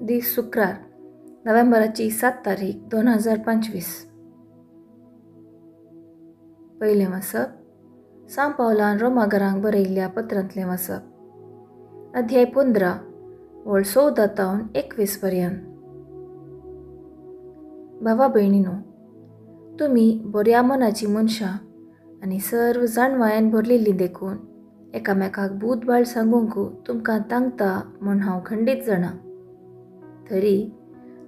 दीस शुक्रार नोव्हेंबराची 7 तारीख 2025. पयलें वाचप सांव पावलान रोमागरांक बरयल्ल्या पत्रांतलें वाचप, अध्याय 15 वळ 14 तावन 21 पर्यंत. भावा भयणीनो, तुमी बऱ्या मनाची मनशां आनी सर्व जाणवायेन भरलेली देखून एकामेकाक बूदबाळ सांगूंक तुमकां तांकता म्हूण हांव खंडीत जाणा. तरी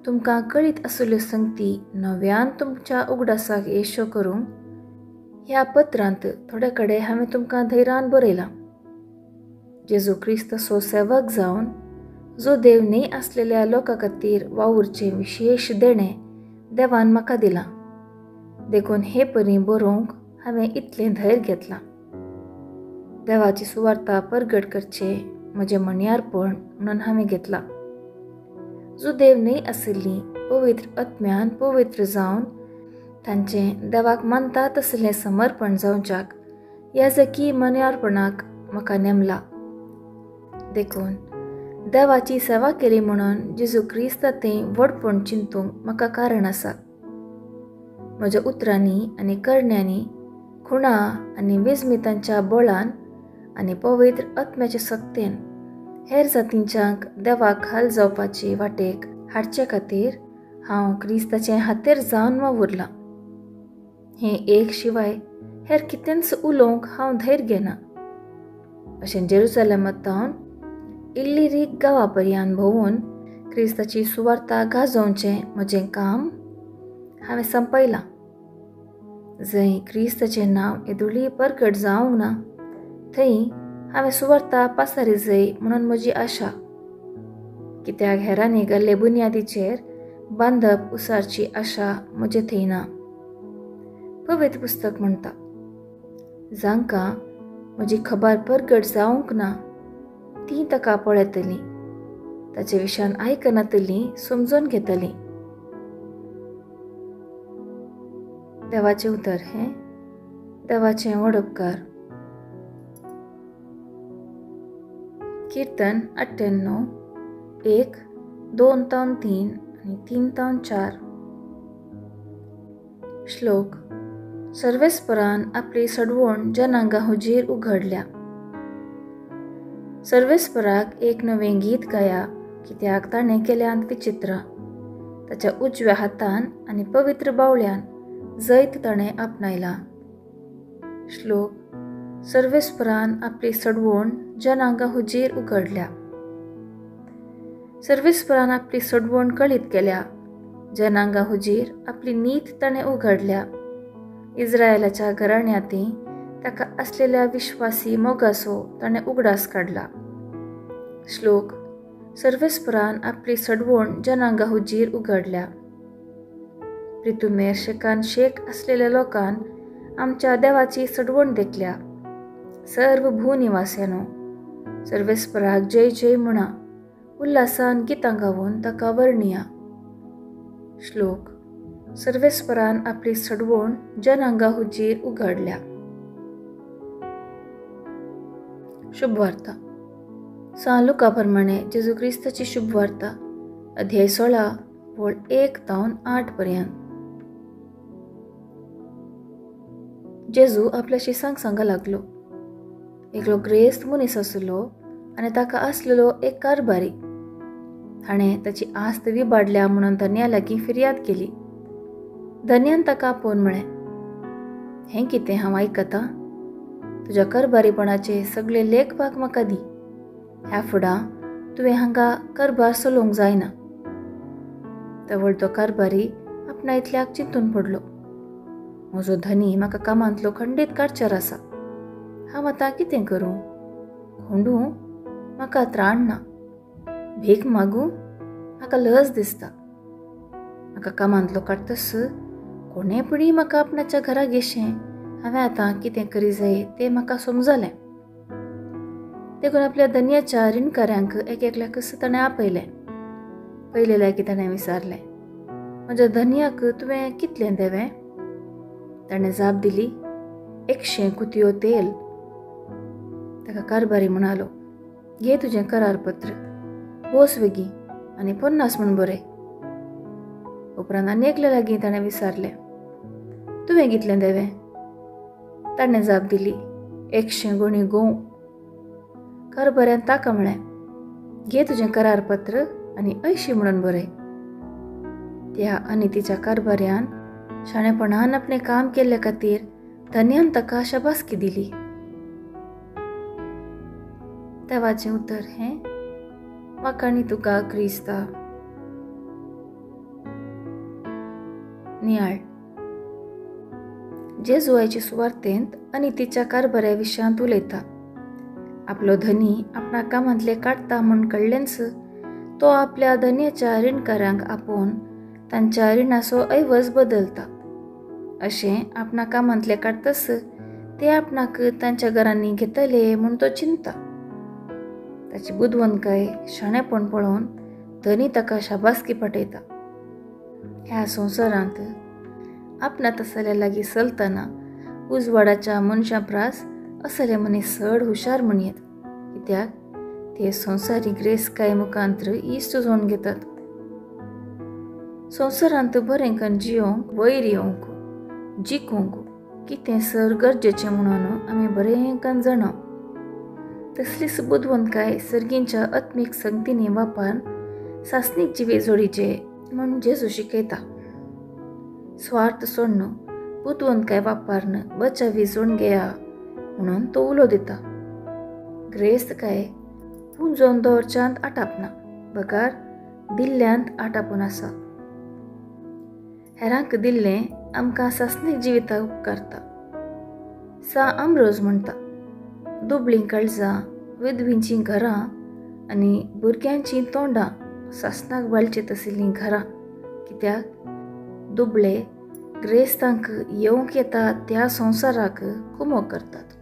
तुमकां कळीत आशिल्ल्यो संगती नव्यान तुमच्या उगडासाक येश्यो करूंक ह्या पत्रांत थोडे कडेन हांवें तुमकां धैर्यान बरयलां. जेजू क्रिस्ताचो सेवक जावन जो देव न्हय आसलेल्या लोकां खातीर वावुरचें विशेश देणें देवान म्हाका दिलां, देखून हे परी बरोवंक हांवें इतलें धैर्य घेतलां. देवाची सुवार्ता परगट करचें म्हजें मन्यारपण म्हणून हांवें घेतलां. जो देव न्हय आशिल्ली पवित्र आत्म्यान पवित्र जावन तांचें देवाक मानता तसलें समर्पण जावच्याक याजकी मन्यारपणाक म्हाका नेमला. देखून देवाची सेवा केली म्हणून जेजू क्रिस्ता तें व्हडपण चिंतूंक म्हाका कारण आसा. म्हज्या उतरांनी आनी करण्यांनी, खुणा आनी विजमितांच्या बळान आनी पवित्र आत्म्याच्या सक्तेन हेर जातींच्यांक देवाक हाल जावपाची वाटेक हाडचे खातीर हांव क्रिस्ताचें हातेर जावन वावुरलां. हें एक शिवाय हेर कितेंच उलोवंक हांव धैर्य घेना. अशें जेरुसलेमांत इल्लिरीक गांवा पर्यान भोंवून क्रिस्ताची सुवार्ता गाजोवचें म्हजें काम हांवें संपयलां. जंय क्रिस्ताचें नांव येदुळी परगट जावंक ना थंय हांवें सुवार्ता पासारी जाय म्हणून म्हजी आशा. कित्याक हेरांनी घाल्ले बुन्यादीचेर बांदप उसारची आशा म्हजे थंय ना. पवित्र पुस्तक म्हणटा, जांकां म्हजी खबर परगट जावंक ना तीं ताका पळयतलीं, ताचे विशयान आयकनातलीं समजून घेतलीं. देवाचें उतर हें देवाचें व्हड उपकार. कीर्तन 98 1 2 3 आनी 3 4. श्लोक. सर्वेस्परान आपली सडवण जनांगा हुजीर उघडल्या. सर्वेस्पराक एक नवें गीत गाया, कित्याक ताणें केल्यांत विचित्र. ताच्या उजव्या हातान आनी पवित्र बावळ्यान जैत ताणें आपणायला. श्लोक. सर्वेस्परान आपली सडवण जनांगा हुजीर उघडल्या. सर्वेस्परान आपली सडवण कळीत केल्या, जनांगा हुजीर आपली नीत ताणें उघडल्या. इस्रायलाच्या घराण्यांत ताका आसलेल्या विश्वासी मोगाचो ताणें उगडास काडला. श्लोक. सर्वेस्परान आपली सडवण जनांगा हुजीर उघडल्या. प्रितुमेर शेकान शेक आसलेल्या लोकान आमच्या देवाची सडवण देखल्या. सर्व भूनिवास्यानो सर्वेस्पराक जय जय म्हणा, उल्हासान गितां गावन ताका वर्णया. श्लोक. सर्वेस्परान आपली सडवण जनांगा हुजीर उघडल्या. शुभवार्ता. सांव लुका प्रमाणे जेजू क्रिस्ताची शुभवार्ता, अध्याय 16 वळ 1 तावन 8 पर्यंत. जेजू आपल्या शिसांक सांगा लागलो. एकलो ग्रेस्त मनीस आसलो आनी ताका आसलेलो एक कारभारी. हाणें ताची आस्त विबाडल्या म्हणून धन्या लागीं फिर्याद केली. धन्यान ताका आपोवन म्हळें, हें कितें हांव आयकतां? तुज्या कारभारीपणाचे सगळे लेखभाग म्हाका दी. ह्या फुडां तुवें हांगा कारभार चलोवंक जायना. तवळ तो कारभारी आपणा इतल्याक चिंतून पडलो. म्हजो धनी म्हाका कामांतलो खंडीत काडचेर आसा. हांव आतां कितें करूं? खोंडूं? म्हाका त्राण ना. भीक मागूं? म्हाका लज दिसता. म्हाका कामांतलो काडटस कोणें पुणी म्हाका आपणाच्या घरा घेशें. हांवें आतां कितें करी जाय तें म्हाका समजलें. देखून आपल्या धनयाच्या रिणकाऱ्यांक एक एकल्याकच ताणें आपयलें. पयले लागीं ताणें विचारलें, म्हज्या धनयाक तुवें कितलें देवें? ताणें जाप दिली, 100 कुतयो तेल. ताका कारभारी म्हणालो, घे तुजें करारपत्र, बोस वेगीं आनी 50 म्हूण बरय. उपरांत आनी एकल्या लागीं ताणें विचारलें, तुवें कितलें देवें? ताणें जाप दिली, 100 गुणी गंव. कारभाऱ्यान ताका म्हळें, घे तुजें करारपत्र आनी 80 म्हणून बरय. त्या आनी तिच्या कारभाऱ्यान शाणेपणान आपणें काम केल्ले खातीर धनयान ताका शाबासकी दिली. देवाचें उतर हें वाखाणी तुका क्रिस्ता. नियाळ. जेजुआयचे सुवार्तेंत आनी तिच्या कारभाऱ्या विशयांत उलयता. आपलो धनी आपणा कामांतले काडटा म्हूण कळ्ळेंच तो आपल्या धनयाच्या रिणकारांक आपोवन तांच्या रिणाचो ऐवज बदलता. अशें आपणा कामांतले काडटस ते आपणाक तांच्या घरांनी घेतले म्हूण तो चिंता. ताची बुदवंतकाय शाणेपण पळोवन धनी ताका शाबासकी पाठयता. ह्या संवसारांत आपणात असल्या लागीं चलतना उजवाडाच्या मनशां प्रास असले मनीस चड हुशार म्हणयेत, कित्याक ते संवसारी ग्रेसकाय मुखांत्र इश्ट जोडून घेतात. संवसारांत बरें करून जियोंक, वयर येवंक, जिखूंक कितें सर गरजेचें म्हणून आमी बरें करून जाणा. तसलीच बुदवंतकाय सर्गींच्या आत्मीक संगतींनी वापरून सासणीक जिवे जोडीचे म्हूण जेजू शिकयता. स्वार्थ सोडून बुदवंतकाय वापरून बचावी जोडून घेया म्हणून तो उलो दिता. ग्रेस्तकाय पुंजोवन दवरच्यांत आटापना, बगर दिल्ल्यांत आटापून आसा. हेरांक दिल्लें आमकां सासणीक जिविताक उपकारता. सा आमरोज म्हणटा, दुबळीं काळजां, विधवींचीं घरां आनी भुरग्यांचीं तोंडां सासणाक बाळचे तसलीं घरां, कित्याक दुबळे ग्रेस्तांक येवंक येता त्या संवसाराक कुमो करतात.